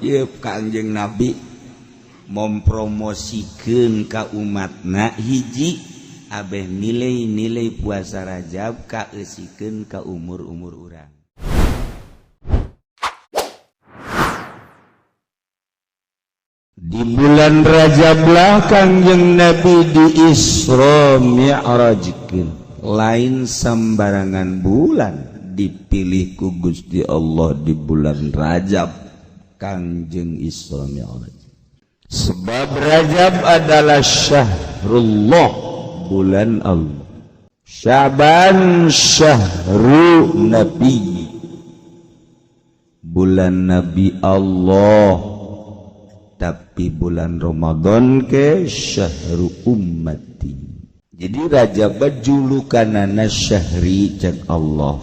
Ieu Kangjeng Nabi mempromosikeun ka umatna hiji abeh nilai-nilai puasa Rajab kaeusikeun ka umur-umur urang. Di bulan Rajablah Kangjeng Nabi di Isra Mi'rajkeun. Lain sembarangan bulan dipilih ku Gusti Allah di bulan Rajab Kangjeng Isra Mi'raj. Sebab Rajab adalah syahrullah, bulan Allah. Syaban syahru Nabi, bulan Nabi Allah. Tapi bulan Ramadan ke syahru ummati. Jadi Rajab julukanana syahri cek Allah.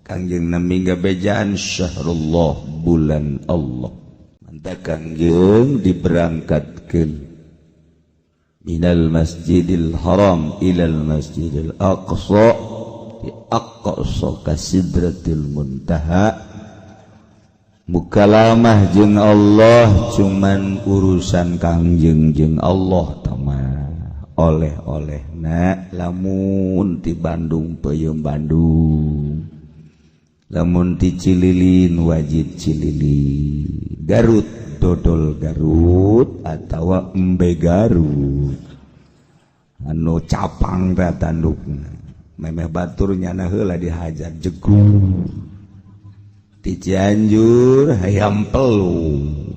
Kangjeng Nabi ngabejaan syahrullah, bulan Allah. Mantap Kangjeng diberangkatkeun minal Masjidil Haram ilal Masjidil Aqsa, di Aqsa ka Sidratil Muntaha. Mukalamah jeung Allah cuman urusan Kangjeng jeung Allah tamah oleh-olehna lamun ti Bandung peuyeum Bandung, lamun ti Cililin wajib Cililin, Garut dodol Garut atawa embe Garut anu capang teh tandukna memeh batur nyana heula dihajar jegung. Di Cianjur hayam pelung,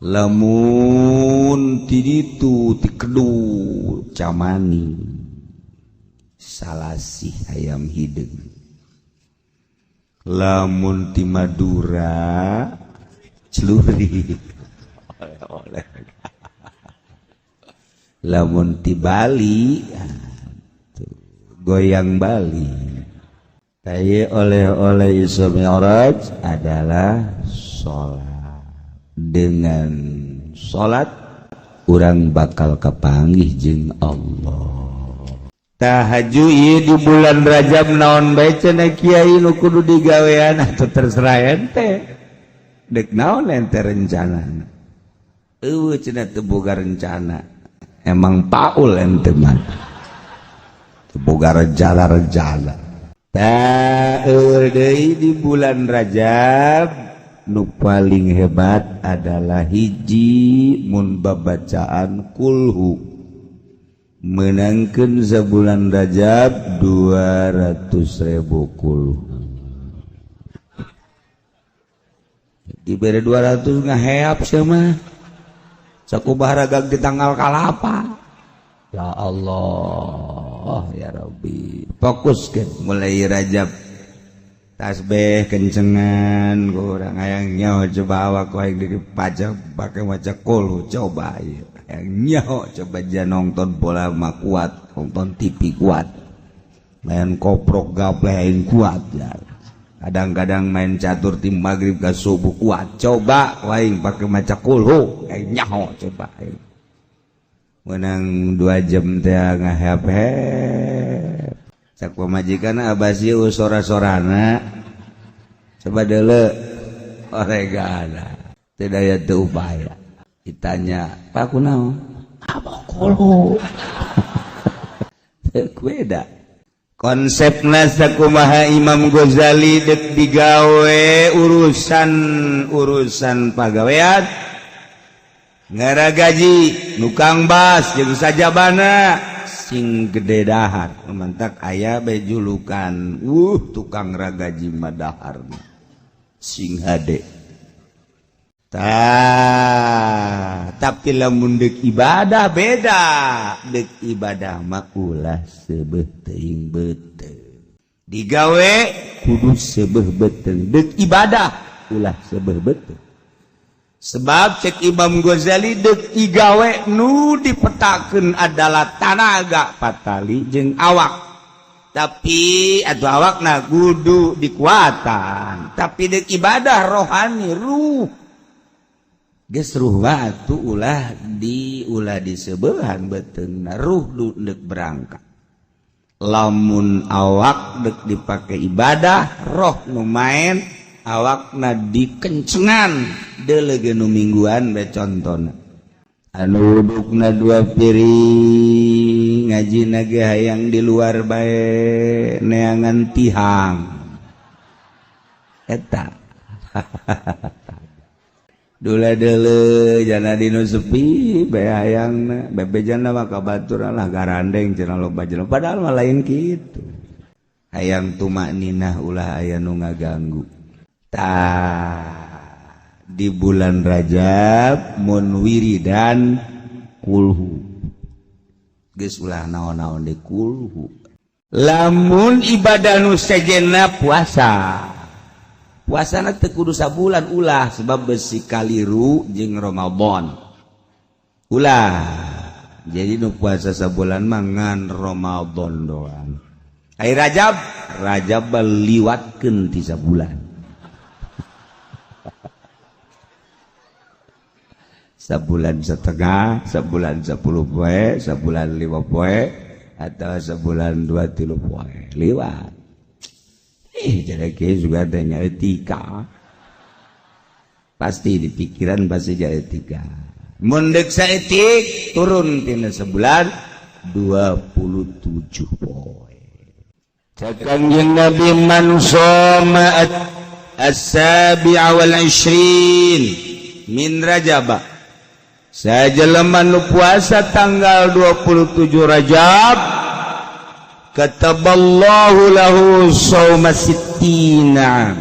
lamun ti ditu ti Kedu camani salasih hayam hideung, lamun ti Madura celuri oleh-oleh, lamun ti Bali goyang Bali. Tayi oleh-oleh Isra Mi'raj adalah sholat. Dengan sholat urang bakal kapanggih jeung Allah. Tahajud ieu di bulan Rajab naon bae cenah kiai nu kudu digawean atau terserah ente. Dek naon ente rencanana? Eueuh cenah teu boga rencana. Emang paul ente mah. Teu boga rencana-rencana. Di bulan Rajab nu paling hebat adalah hiji mun babacaan kulhu menangkeun sabulan Rajab 200.000 kulhu. Dibere 200 ngaheap sia mah sakumaha ragag di tanggal kalapa. Ya Allah ya Rabbi, fokus ke mulai Rajab tasbih kencengan kurang hayang nyaho coba awak aing dipajak pakai maca kulhu coba hayang nyaho coba jangan nonton bola mah kuat, nonton TV kuat, main koprok gaple aing kuat ya. Kadang-kadang main catur tim maghrib ke subuh kuat, coba aing pakai maca kulhu aing nyaho coba aing menang 2 jam teh ngahep-hep. Cak pamajikan abasi sora-sorana coba deuleu oregana teu daya teu upaya. Ditanya, "Pak kunaon?" "Apa kulhu." Teu beda. Konsepna sakumaha Imam Ghazali deuk digawe urusan-urusan pagawean ngara gaji nukang bas jeung sajabana sing gede dahar mantak aya bae julukan tukang ragaji madahar sing hade. Tah tapi lamun deuk ibadah beda, deuk ibadah mah ulah seubeuh teuing beuteung, digawe kudu seubeuh beuteung, deuk ibadah ulah seubeuh beuteung. Sebab cek Imam Ghazali deuk igawe nu dipetakeun adalah tanaga patali jeung awak. Tapi atuh awakna kudu dikuatan. Tapi deuk ibadah rohani ruh. Geus ruh mah atuh ulah disebeuhan beuteungna, ruh deuk berangkat. Lamun awak deuk dipake ibadah, roh nu main Awakna dikencengan deuleu nu mingguan bae contona. Anu dudukna dua piring ngajina ge hayang di luar bae neangan tihang. Eta. Dula deuleu jana dinu sepi bae hayangna bebejana mah ka batur lah garandeng cenah loba jelema padahal mah lain kitu. Hayang tumakninah ulah aya nu ngaganggu. Tah di bulan Rajab mun wiridan kulhu geus ulah naon-naon di kulhu. Lamun ibadah nu sejenna puasa, puasana teu kudu sabulan ulah sebab besi kaliru jeung Ramadan ulah. Jadi nu puasa sabulan mah ngan Ramadan doang. Ai Rajab, Rajab liwatkeun ti sabulan. Sebulan setengah, sebulan 10 poe, sebulan 5 poe, atau sebulan 2-3 poe, liwat. Jadi kieu juga tanya etika. Pasti di pikiran pasti jadi etika. Mun deuk saeutik turun tina sebulan 27 poe. Cek Kanjeng Nabi man shoma as-sabi'a wal 20 min Rajab. Sajelema nu puasa tanggal 27 Rajab kataballahu lahu shauma sittina,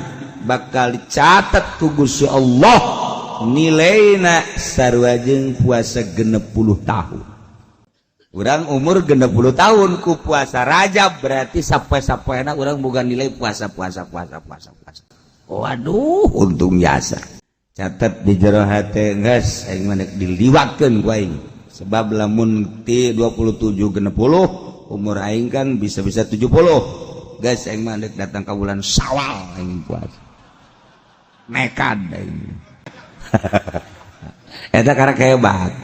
bakal dicatat ku Gusti Allah nilaina sarua jeung puasa 60 tahun. Urang umur 60 tahun ku puasa Rajab berarti sapoe-sapoena urang boga nilai puasa puasa puasa puasa puasa. Waduh, untung jasa. Catat di jero hate geus aing mah diliwatkeun ku aing. Sebab lamun ti 27 60 umur aing kan bisa-bisa 70. Geus aing mah deuk datang ka bulan Syawal aing puasa. Nekat aing. Eta karek hebat,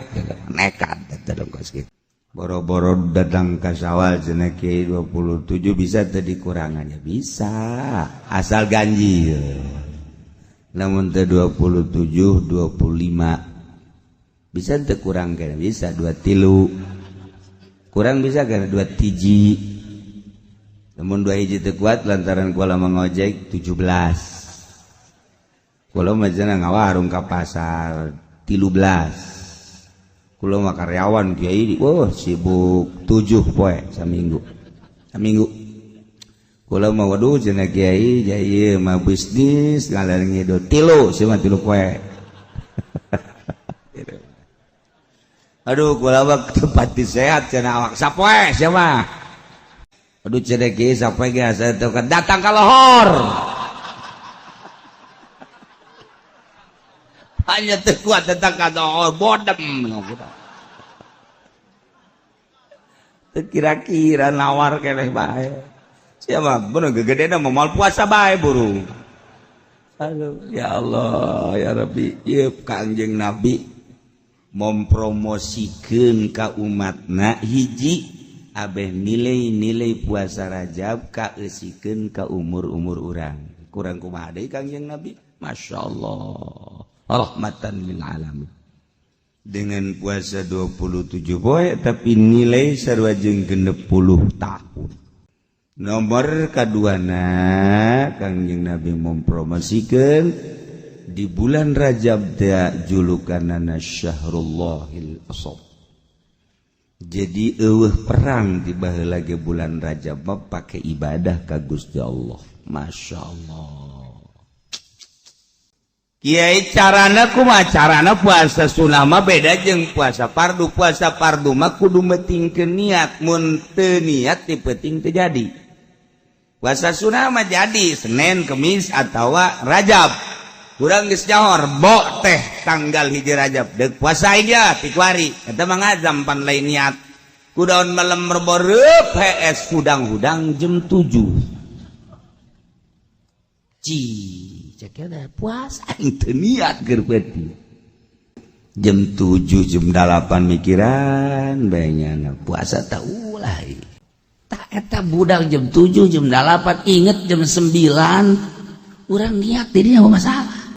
nekat eta dong kos kitu. Boro-boro datang ka Syawal cenah kiai 27 bisa teu dikurangannya bisa, asal ganjil. Namun teu 27 25 bisa teu kurang kena bisa 23 kurang bisa kena 2 tiji. Namun 2 hiji teu kuat lantaran kula mangojek 17. Kula mah cenah ngawarung ka pasar 13. Kula mah karyawan kiai, wah sibuk 7 poe saminggu. Saminggu. Kula mah waduh cenah kiai jai mah bisnis ngalar ngidul 3 sia mah 3 poe. Aduh kula mah tempat sehat cenah awak sapoe sia mah. Aduh cenah kiai sapoe ge asa teu datang ka lohor. Hanya teu kuat datang ka lohor bodem. Teu kira-kira nawar keneh bae. Siapa bener gegedena mau puasa bae buru. Aduh, ya Allah, ya Rabbi, ieu Kangjeng Nabi mempromosikeun ka umatna hiji abeh nilai-nilai puasa Rajab kaeusikeun ka umur-umur urang. Kurang kumaha deui Kangjeng Nabi? Masya Allah, rahmatan lil alamin. Dengan puasa 27 poe tapi nilai sarua jeung 60 tahun. Nomor kaduana Kangjeng Nabi mempromosikeun di bulan Rajab teh julukanana Syahrullahil Asab. Jadi eueuh perang di baheula ge bulan Rajab mah pake ibadah ka Gusti Allah. Masya Allah. Kiai carana kumaha? Carana puasa sunah mah beda jeung puasa fardu. Puasa fardu mah kudu metingkeun niat, mun teu niat ti peuting teu jadi. Puasa sunah mah jadi Senin, Kemis atawa Rajab. Urang geus nyahor bo teh tanggal 1 Rajab deuk puasa aja ti kuari. Eta mah ngazam pan lain niat. Kudaon malem rebo PS hudang-hudang jam 7. Ci, cek ada puasa teu niat keur peuting. Jam 7 jam 8 mikiran bae nyana puasa tah ulah. Tak eta budak jam 7 jam 8 inget jam 9 Urang niat dirinya masalah.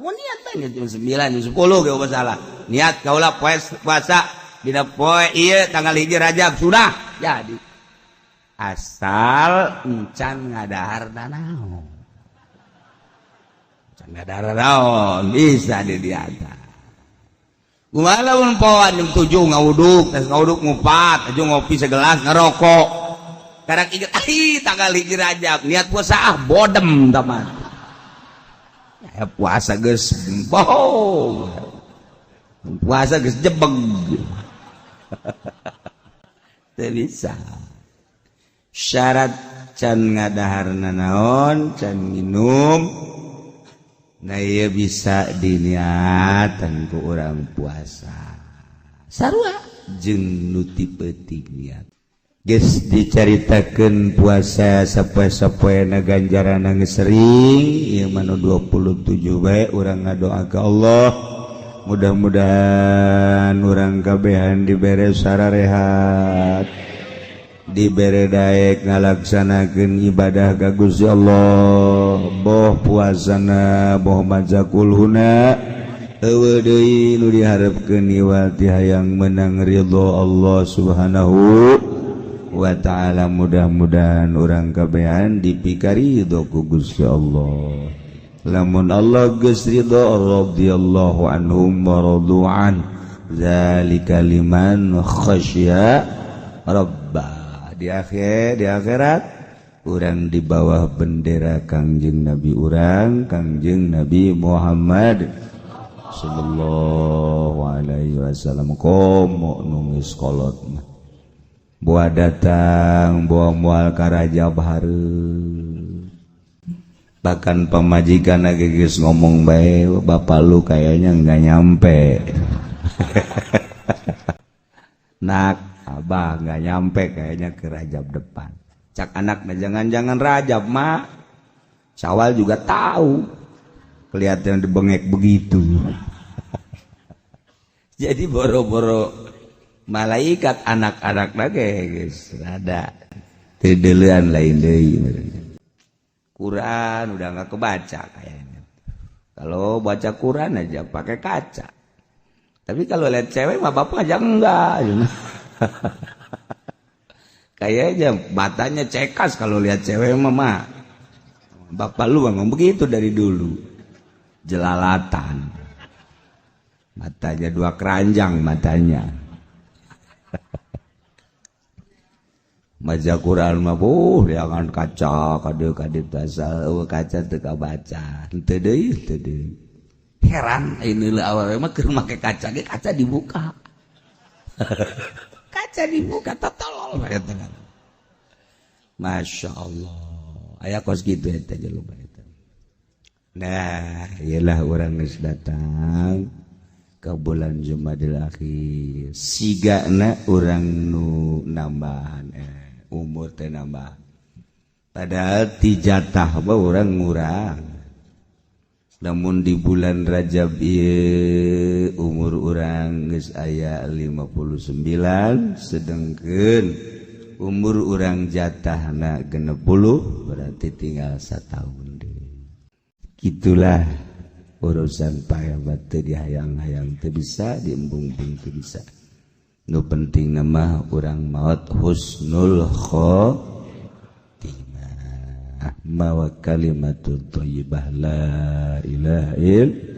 Mau niat banget jam 9 jam 10 ge masalah. Niat kaula puasa dina poe ieu tanggal 1 Rajab sudah jadi. Asal encan ngadahar nanaon. Encan ngadahar naon bisa di diata. Kumaha lamun poan jam 7 ngawuduk, tas ngawuduk ngupat, aju ngopi segelas ngerokok. Karak inget ai tanggal 1 Rajab, niat puasa ah bodem teman. Ya puasa geus bohong. Puasa geus jebeg. Teu bisa. Syarat can ngadahar nanaon, can minum. Nah ieu bisa diniatan ku urang puasa. Sarua jeung nu ti peuting niat. Geus dicaritakeun puasa sapoe-sapoena ganjaran geus sering ieu mah nu 27 bae urang ngadoa ka Allah mudah-mudahan urang kabehan dibere sararehat dibere daek ngalaksanakeun ibadah ka Gusti Allah boh puasana boh maca kulhuna eueuh deui nu diharepkeun iwal ti hayang menang ridho Allah Subhanahu wa ta'ala. Mudah-mudahan urang kabehan dipikaridho ku Gusti Allah. Lamun Allah geus ridho, radhiyallahu anhum wa radu'an, zalika liman khasya rabba. Di akhir di akhirat urang di bawah bendera Kangjeng Nabi urang, Kangjeng Nabi Muhammad sallallahu alaihi wasallam. Komo nu geus kolot mah buah datang buah mual ka Rajab hareup. Bahkan pamajikan lagi geus ngomong bae, bapak lu kayaknya nggak nyampe. Nak, abah nggak nyampe kayaknya ke Rajab depan. Cak anak, nah jangan-jangan Rajab mak, Syawal juga tahu kelihatan dibengek begitu. Jadi boro-boro malaikat, anak-anak lagi guys rada tideulean lain deui. Quran udah nggak kebaca kayaknya. Kalau baca Quran aja pakai kaca, tapi kalau lihat cewek mah bapak aja enggak. Kayaknya matanya cekas kalau lihat cewek mah. Bapak lu memang begitu dari dulu, jelalatan matanya, dua keranjang matanya. Maca Quran mah jangan kaca kade kade tasal kaca teu kabaca henteu deui teu deui. Heran ini lah awewe mah keur make kaca ge kaca dibuka. Kaca dibuka tolol eta. Masya Allah aya kos kitu eta jelema eta. Nah iyalah urang geus datang ke bulan Jumadil Akhir sigana urang nu nambahan umur teh nambah, padahal ti jatah mah urang ngurang. Namun di bulan Rajab ieu umur urang geus aya 59, sedengkeun umur urang jatahna 60, berarti tinggal satahun deui. Gitulah urusan pahebat teu dihayang-hayang teu bisa, diembung-embung teu bisa. Nu penting nama urang maot husnul khotimah, mawa kalimatut thayyibah la ilaha illallah.